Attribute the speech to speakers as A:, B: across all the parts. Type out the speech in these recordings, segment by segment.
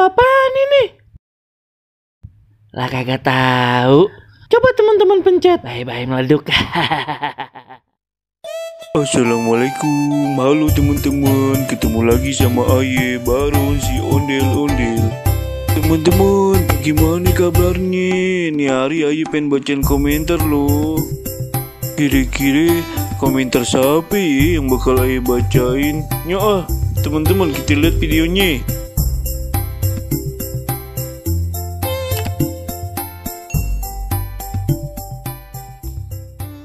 A: apaan ini?
B: Lah kagak tahu.
A: Coba teman-teman pencet.
B: Bye-bye meleduk.
C: Assalamualaikum, halo teman-teman, ketemu lagi sama Aye Baron si ondel-ondel. Teman-teman, gimana kabarnya? Nih hari Aye pengen bacain komentar loh. Kira-kira komentar siapa ya yang bakal Aye bacain? Yuk teman-teman kita lihat videonya.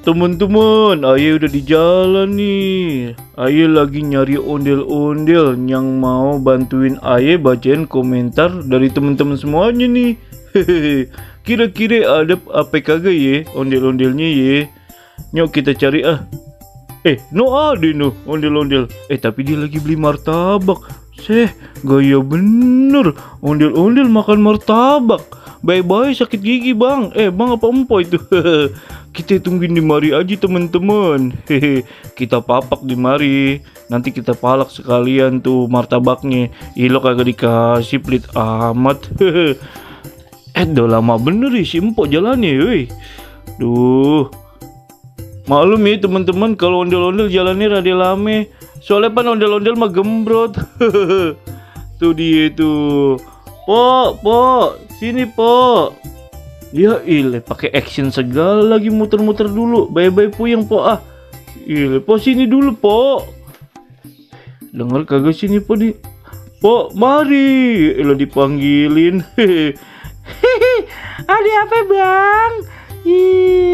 C: Teman-teman, Aye udah di jalan nih. Aye lagi nyari ondel-ondel yang mau bantuin Aye bacain komentar dari teman-teman semuanya nih. Hehehe. Kira-kira ada apa kagak ya ondel-ondelnya ya? Nyok kita cari no ada no ondel-ondel. Tapi dia lagi beli martabak. Gaya bener. Ondel-ondel makan martabak. Bye-bye sakit gigi bang. Bang apa empo itu? Kita tungguin di mari aja teman-teman. Kita papak di mari. Nanti kita palak sekalian tuh martabaknya. Lo kagak dikasih pelit amat. Udah lama bener ya si empok jalannya weh. Duh. Maklum ya teman-teman kalau ondel-ondel jalannya rada lame. Soalnya pan ondel-ondel mah gembrot. Tuh dia tuh. Po, sini po. Ya ilah pakai action segala lagi muter-muter dulu. Bye-bye puyeng po Ilah po sini dulu po. Dengar kagak sini po di. Po mari. Ilah dipanggilin.
A: Ada apa bang?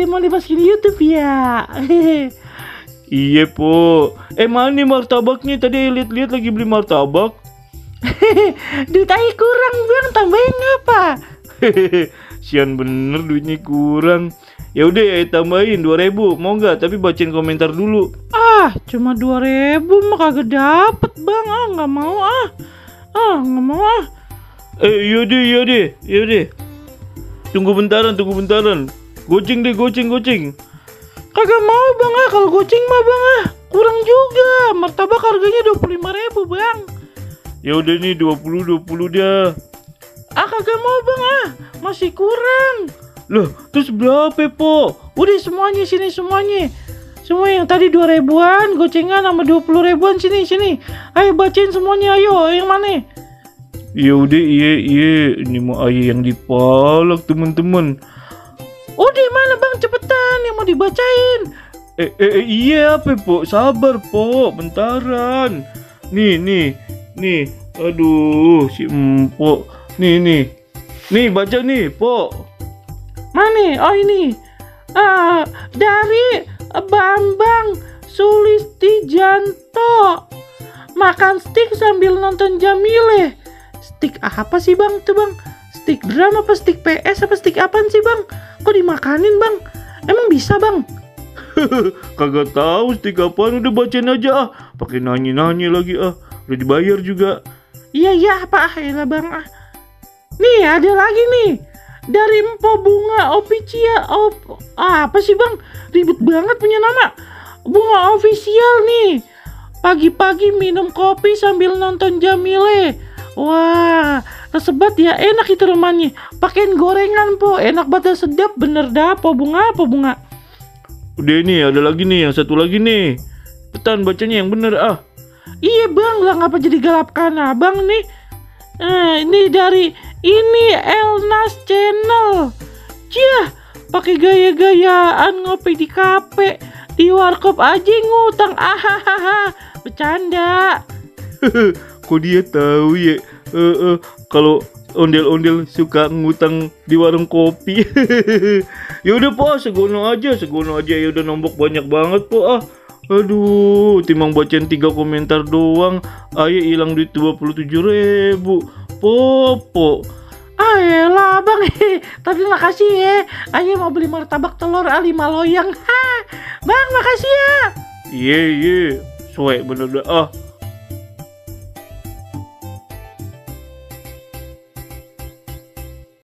A: Mau dimasukin YouTube ya?
C: Iya po. Mana martabaknya? Tadi lihat-lihat lagi beli martabak.
A: Duit Aye kurang bang, tambahin apa?
C: Sian bener duitnya kurang. Ya udah ya tambahin 2.000. Mau nggak? Tapi bacain komentar dulu.
A: Cuma 2.000 mah kagak dapet bang. Nggak mau nggak mau Yaudah. Tunggu bentaran. Goceng deh. Kagak mau bang kalau goceng mah bang kurang juga. Martabak harganya 25.000 bang.
C: Ya udah nih 20 dah.
A: Kagak mau bang masih kurang.
C: Loh, terus berapa po?
A: Udah semuanya sini semuanya. Semua yang tadi 2.000-an, gocengan sama 20.000-an sini. Ayo bacain semuanya ayo, yang mana?
C: Ya udah iya. Ini mau Aye yang dipalak teman-teman.
A: Udah mana bang cepetan yang mau dibacain.
C: Iya apa po? Sabar po, bentaran. Nih. Aduh, si empok. Nih baca nih, po.
A: Mana? Oh ini. Dari Bambang Sulistijanto. Makan stik sambil nonton Jamile. Stik apa sih bang tuh bang? Stik drum apa stik PS apa stik apaan sih bang? Kok dimakanin bang? Emang bisa bang?
C: Kagak tahu stik apaan, udah bacain aja pakai nanya lagi udah dibayar juga.
A: Iya apa ya bang Nih ada lagi nih dari Empo Bunga Official. Apa sih bang? Ribet banget punya nama. Bunga Official nih. Pagi-pagi minum kopi sambil nonton Jamile. Wah, tersebat ya, enak itu rumahnya. Pakein gorengan po, enak banget sedap bener dah po bunga.
C: Udah nih ada lagi nih, yang satu lagi nih. Petan bacanya yang bener
A: Iya bang, lah ngapa jadi galapkan abang nih? Ini dari ini Elnas Channel. Pakai gaya-gayaan ngopi di kafe, di warkop aja ngutang. Bercanda.
C: Kok dia tahu ya? Kalau ondel-ondel suka ngutang di warung kopi. Ya udah po, segono aja ya udah nombok banyak banget po Aduh, timbang bacain 3 komentar doang, Aye hilang duit 27.000. Po.
A: Ayolah bang, tapi makasih ya. Aye mau beli martabak telur 5 loyang. Bang makasih ya.
C: Iya, suwe bener dah